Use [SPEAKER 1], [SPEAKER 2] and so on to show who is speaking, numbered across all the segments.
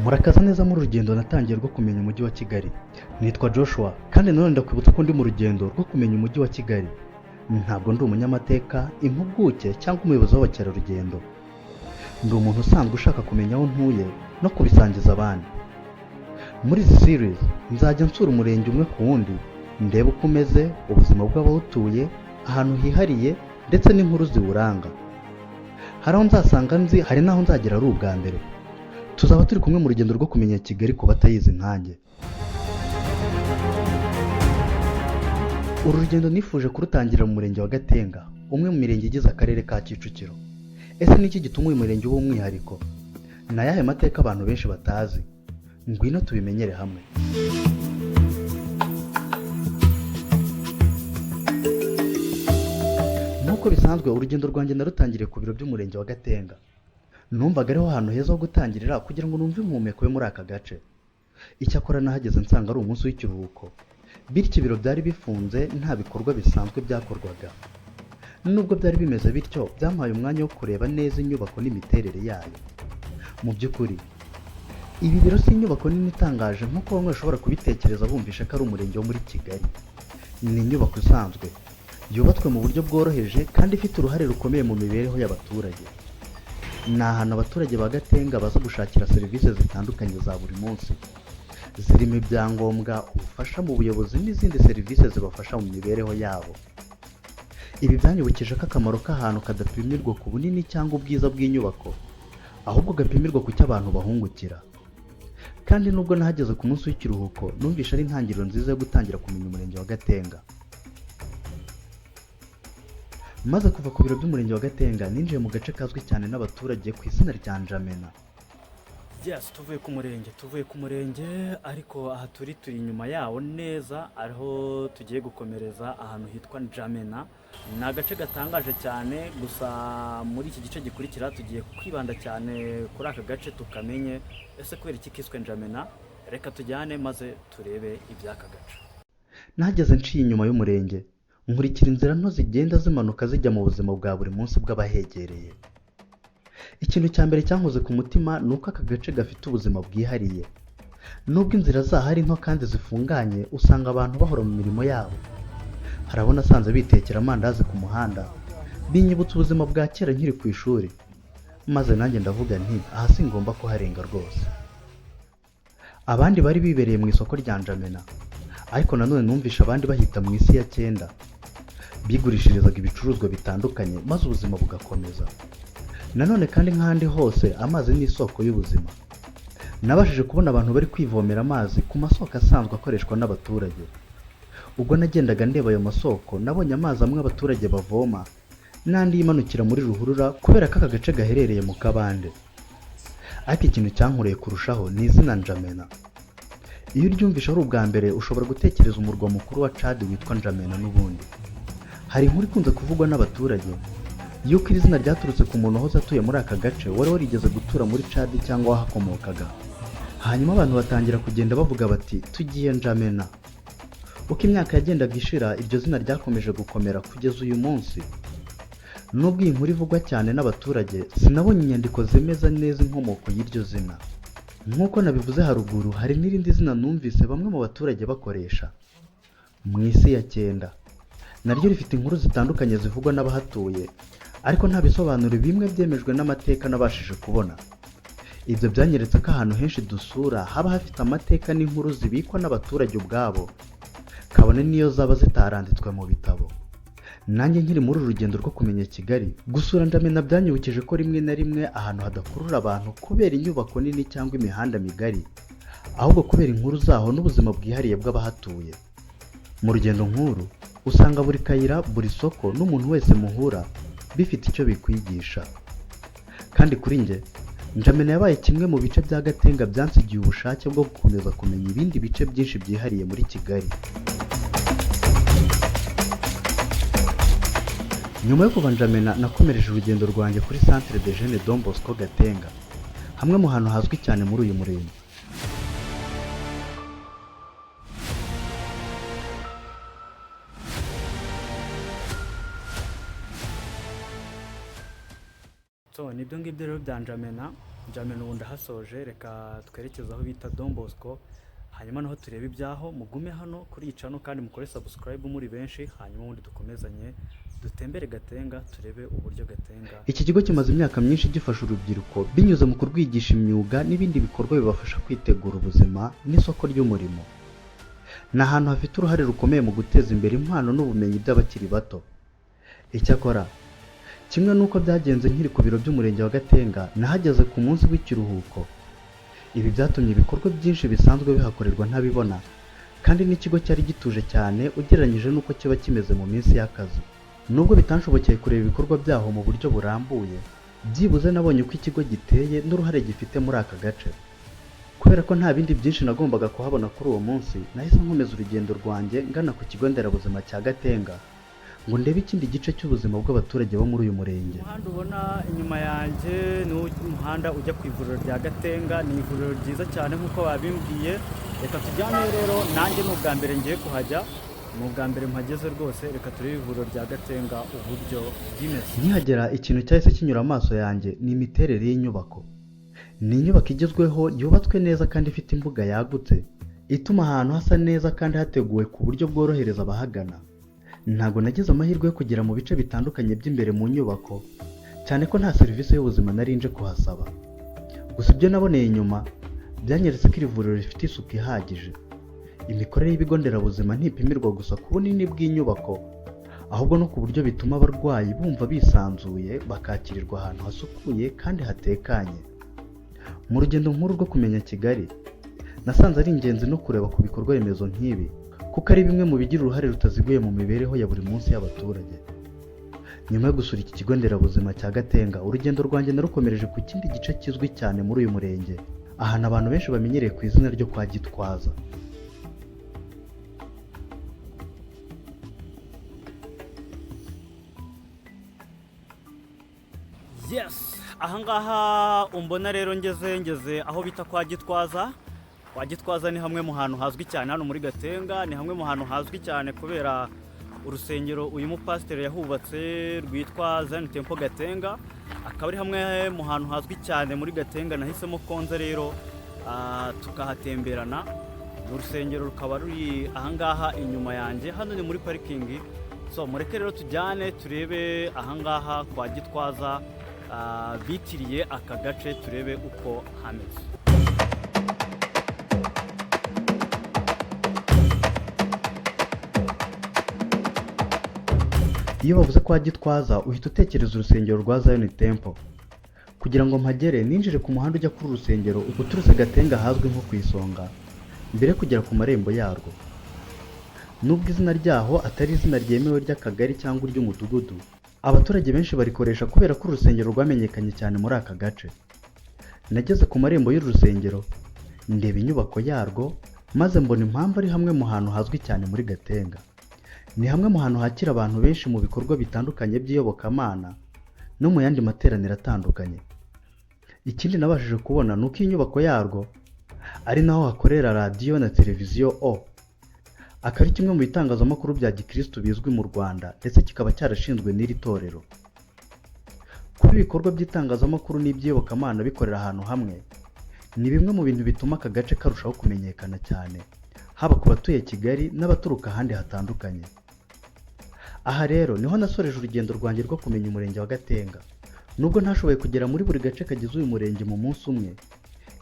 [SPEAKER 1] Murakaza neza muri rugendo natangiye rwo kumenya umujyi wa Kigali. Nitwa Joshua, kandi nanone ndakwibutsa ko ndi mu rugendo rwo kumenya umujyi wa Kigali. Ntabwo ndi umunyamateka, impuguke cyangwa umuyobozi w'abakerarugendo. Ndi umuntu usanzwe ushaka kumenya aho ntuye no kubisangiza abandi. Muri izi series nzajya nsura umurenge umwe ku wundi, ndebe uko umeze, ubuzima bw'abawutuye, ahantu hihariye ndetse n'inkuru ziwuranga. Hari aho nzasanga nzi, hari n'aho nzagera ari ubwa mbere. Tuzaba turi kumwe mu rugendo rwo kumenya Kigali ku batayizi nkanjye. Uru rugendo nifuje kurutangira mu murenge wa Gatenga, umwe mu mirenge igize akarere ka Kicukiro. Ese ni iki gituma uyu murenge uba umwihariko? Ni ayahe mateka abantu benshi batazi? Ngwino tubimenyere hamwe. Nk'uko bisanzwe, urugendo rwanjye narutangiriye ku biro by'umurenge wa Gatenga. Numvaga ariho hantu heza ho gutangirira kugira ngo numve impumeko yo muri aka gace. Icyakora nahageze nsanga ari umunsi w'ikiruhuko, bityo ibiro byari bifunze, nta bikorwa bisanzwe byakorwaga. Nubwo byari bimeze bityo, byampaye umwanya wo kureba neza inyubako n'imiterere yayo. Mu by'ukuri, ibi biro si inyubako nini itangaje nk'uko bamwe bashobora kubitekereza bumvisha ko ari umurenge wo muri Kigali. Ni inyubako isanzwe yubatswe mu buryo bworoheje kandi ifite uruhare rukomeye mu mibereho y'abaturage. Ni ahantu abaturage ba Gatenga baza gushakira serivisi zitandukanye za buri munsi, zirimo ibyangombwa, ubufasha mu buyobozi n'izindi serivisi zibafasha mu mibereho yabo. Ibi byanyibukije ko akamaro k'ahantu kadapimirwa ku bunini cyangwa ubwiza bw'inyubako, ahubwo gapimirwa ku cyo abantu bahungukira. Kandi nubwo nahageze ku munsi w'ikiruhuko, numvishe ari intangiriro nziza yo gutangira kumenya umurenge wa Gatenga. Maze kuva ku biro by'umurenge wa Gatenga, ninjiye mu gace kazwi cyane n'abaturage ku izina rya Njamena.
[SPEAKER 2] Yes, tuvuye ku murenge, ariko aha turi inyuma yawo neza, ariho tugiye gukomereza ahantu hitwa Njamena. Ni agace gatangaje cyane. Gusa muri iki gice gikurikira tugiye kwibanda cyane kuri aka gace, tukamenye ese kubera iki kiswe Njamena. Reka tujyane maze turebe iby'aka gace.
[SPEAKER 1] Nahageze nciye inyuma y'umurenge, nkurikira inzira nto zigenda zimanuka zijya mu buzima bwa buri munsi bw'abahegereye. Ikintu cya mbere cyankoze ku mutima ni uko aka gace gafite ubuzima bwihariye. Nubwo inzira zaho ari nto kandi zifunganye, usanga abantu bahora mu mirimo yabo. Hari abo nasanze bitekera amandazi ku muhanda, binyibutsa ubuzima bwa kera nkiri ku ishuri, maze nanjye ndavuga nti: "Aha singomba kuharenga rwose." Abandi bari bibereye mu isoko rya Njamena, ariko nanone numvishe abandi bahita mu isi ya cyenda. Bigurishirizaga ibicuruzwa bitandukanye maze ubuzima bugakomeza. Nanone kandi, nk'ahandi hose, amazi ni isoko y'ubuzima. Nabashije kubona abantu bari kwivomera amazi ku masoko asanzwe akoreshwa n'abaturage. Ubwo nagendaga ndeba ayo masoko, nabonye amazi amwe abaturage bavoma n'andi yimanukira muri ruhurura, kubera ko aka gace gaherereye mu kabande. Ariko ikintu cyankoreye kurushaho ni izina Njamena. Iyo uryumvishe ari ubwa mbere, ushobora gutekereza umurwa mukuru wa Chad witwa Njamena. N'ubundi hari inkuru ikunze kuvugwa n'abaturage yuko iri zina ryaturutse ku muntu wahoze atuye muri aka gace, wari warigeze gutura muri Chad cyangwa wahakomokaga. Hanyuma abantu batangira kugenda bavuga bati: "Tugiye Njamena." Uko imyaka yagendaga ishira, iryo zina ryakomeje gukomera kugeza uyu munsi. Nubwo iyi nkuru ivugwa cyane n'abaturage, sinabonye inyandiko zemeza neza inkomoko y'iryo zina. Nk'uko nabivuze haruguru, hari n'irindi zina numvise bamwe mu baturage bakoresha, mu isi ya cyenda. Naryo rifite inkuru zitandukanye zivugwa n'abahatuye, ariko nta bisobanuro bimwe byemejwe n'amateka nabashije kubona. Ibyo byanyeretse ko ahantu henshi dusura haba hafite amateka n'inkuru zibikwa n'abaturage ubwabo, kabone n'iyo zaba zitaranditswe mu bitabo. Nanjye nkiri muri uru rugendo rwo kumenya Kigali, gusura Ndamena byanyibukije ko rimwe na rimwe ahantu hadakurura abantu kubera inyubako nini cyangwa imihanda migari, ahubwo kubera inkuru zaho n'ubuzima bwihariye bw'abahatuye. Mu rugendo nk'uru, usanga buri kayira, buri soko n'umuntu wese muhura bifite icyo bikwigisha. Kandi kuri njye, Njamena yabaye kimwe mu bice bya Gatenga byansigiye ubushake bwo gukomeza kumenya ibindi bice byinshi byihariye muri Kigali. Nyuma yo kuva Njamena, nakomereje urugendo rwanjye kuri Centre de Jeunes Don Bosco Gatenga, hamwe mu hantu hazwi cyane muri uyu murenge.
[SPEAKER 2] So nibyo ngibyo rero bya Njamena. N'Djamena ubu ndahasoje, reka twerekeze aho bita Don Bosco, hanyuma naho turebe ibyaho. Mugume hano kuri iyi channel kandi mukore subscribe muri benshi, hanyuma ubundi dukomezanye dutembere Gatenga, turebe uburyo Gatenga.
[SPEAKER 1] Iki kigo kimaze imyaka myinshi gifasha urubyiruko binyuze mu kurwigisha imyuga n'ibindi bikorwa bibafasha kwitegura ubuzima n'isoko ry'umurimo. Ni ahantu hafite uruhare rukomeye mu guteza imbere impano n'ubumenyi by'abakiri bato. Icyakora, kimwe n'uko byagenze nkiri ku biro by'umurenge wa Gatenga, nahageze ku munsi w'ikiruhuko. Ibi byatumye ibikorwa byinshi bisanzwe bihakorerwa ntabibona, kandi n'ikigo cyari gituje cyane ugereranyije n'uko kiba kimeze mu minsi y'akazi. Nubwo bitanshobokeye kureba ibikorwa byaho mu buryo burambuye, byibuze nabonye uko ikigo giteye n'uruhare gifite muri aka gace. Kubera ko nta bindi byinshi nagombaga kuhabona kuri uwo munsi, nahise nkomeza urugendo rwanjye ngana ku kigo nderabuzima cya Gatenga ngo ndebe ikindi gice cy'ubuzima bw'abaturage bo muri uyu murenge.
[SPEAKER 2] Umuhanda ubona inyuma yanjye ni umuhanda ujya ku ivuriro rya Gatenga. Ni ivuriro ryiza cyane nk'uko babimbwiye. Reka tujyane rero, nanjye ni ubwa mbere ngiye kuhajya, ni ubwa mbere mpageze rwose. Reka turebe ivuriro rya Gatenga uburyo rimeze.
[SPEAKER 1] Nkihagera, ikintu cyahise kinyura amaso yanjye ni imiterere y'inyubako. Ni inyubako igezweho, yubatswe neza kandi ifite imbuga yagutse ituma ahantu hasa neza kandi hateguwe ku buryo bworohereza abahagana. Ntabwo nagize amahirwe yo kugera mu bice bitandukanye by'imbere mu nyubako, cyane ko nta serivisi y'ubuzima nari nje kuhasaba. Gusa ibyo naboneye inyuma byanyeretse ko iri vuriro rifite isuku ihagije. Imikorere y'ibigo nderabuzima ntipimirwa gusa ku bunini bw'inyubako, ahubwo no ku buryo bituma abarwayi bumva bisanzuye, bakakirirwa ahantu hasukuye kandi hatekanye. Mu rugendo nk'uru rwo kumenya Kigali, nasanze ari ingenzi no kureba ku bikorwa remezo nk'ibi, kuko ari bimwe mu bigira uruhare rutaziguye mu mibereho ya buri munsi y'abaturage. Nyuma yo gusura iki kigo nderabuzima cya Gatenga, urugendo rwanjye narukomereje ku kindi gice kizwi cyane muri uyu murenge, ahantu abantu benshi bamenyereye ku izina ryo kwa Gitwaza.
[SPEAKER 2] Yes, ahangaha umbona rero ngeze aho bita kwa Gitwaza. Kwa Gitwaza ni hamwe mu hantu hazwi cyane hano muri Gatenga, ni hamwe mu hantu hazwi cyane kubera urusengero uyu mupasiteri yahubatse rwitwa Zion Temple Gatenga, akaba ari hamwe mu hantu hazwi cyane muri Gatenga. Nahisemo konza rero tukahatemberana. Urusengero rukaba ruri ahangaha inyuma yanjye, hano ni muri parikingi. So mureke rero tujyane turebe ahangaha kwa Gitwaza bitiriye aka gace, turebe uko hameze.
[SPEAKER 1] Iyo bavuze kwa Gitwaza, uhita utekereza urusengero rwa Zion Temple. Kugira ngo mpagere, ninjire ku muhanda ujya kuri uru rusengero uturutse Gatenga ahazwi nko ku Isonga, mbere yo kugera ku marembo yarwo. Nubwo izina ryaho atari izina ryemewe ry'akagari cyangwa iry'umudugudu, abaturage benshi barikoresha kubera ko uru rusengero rwamenyekanye cyane muri aka gace. Nageze ku marembo y'uru rusengero, ndeba inyubako yarwo, maze mbona impamvu ari hamwe mu hantu hazwi cyane muri Gatenga. Ni hamwe mu hantu hakira abantu benshi mu bikorwa bitandukanye by'iyobokamana no mu yandi materaniro atandukanye. Ikindi nabashije kubona ni uko iyi nyubako yarwo ari naho hakorera radiyo na televiziyo O, akaba ari kimwe mu bitangazamakuru bya gikirisitu bizwi mu Rwanda, ndetse kikaba cyarashinzwe n'iri torero. Kuba ibikorwa by'itangazamakuru n'iby'iyobokamana bikorera ahantu hamwe ni bimwe mu bintu bituma aka gace karushaho kumenyekana cyane, haba ku batuye Kigali n'abaturuka ahandi hatandukanye. Aha rero niho nasoreje urugendo rwanjye rwo kumenya umurenge wa Gatenga. Nubwo ntashoboye kugera muri buri gace kagize uyu murenge mu munsi umwe,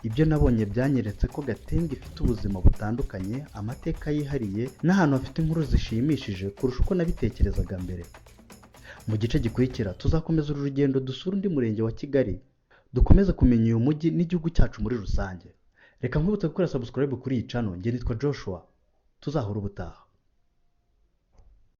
[SPEAKER 1] ibyo nabonye byanyeretse ko Gatenga ifite ubuzima butandukanye, amateka yihariye n'ahantu hafite inkuru zishimishije kurusha uko nabitekerezaga mbere. Mu gice gikurikira tuzakomeza uru rugendo, dusure undi murenge wa Kigali, dukomeze kumenya uyu mujyi n'igihugu cyacu muri rusange. Reka nkwibutse gukora subscribe kuri iyi channel. Njye nitwa Joshua, tuzahura ubutaha.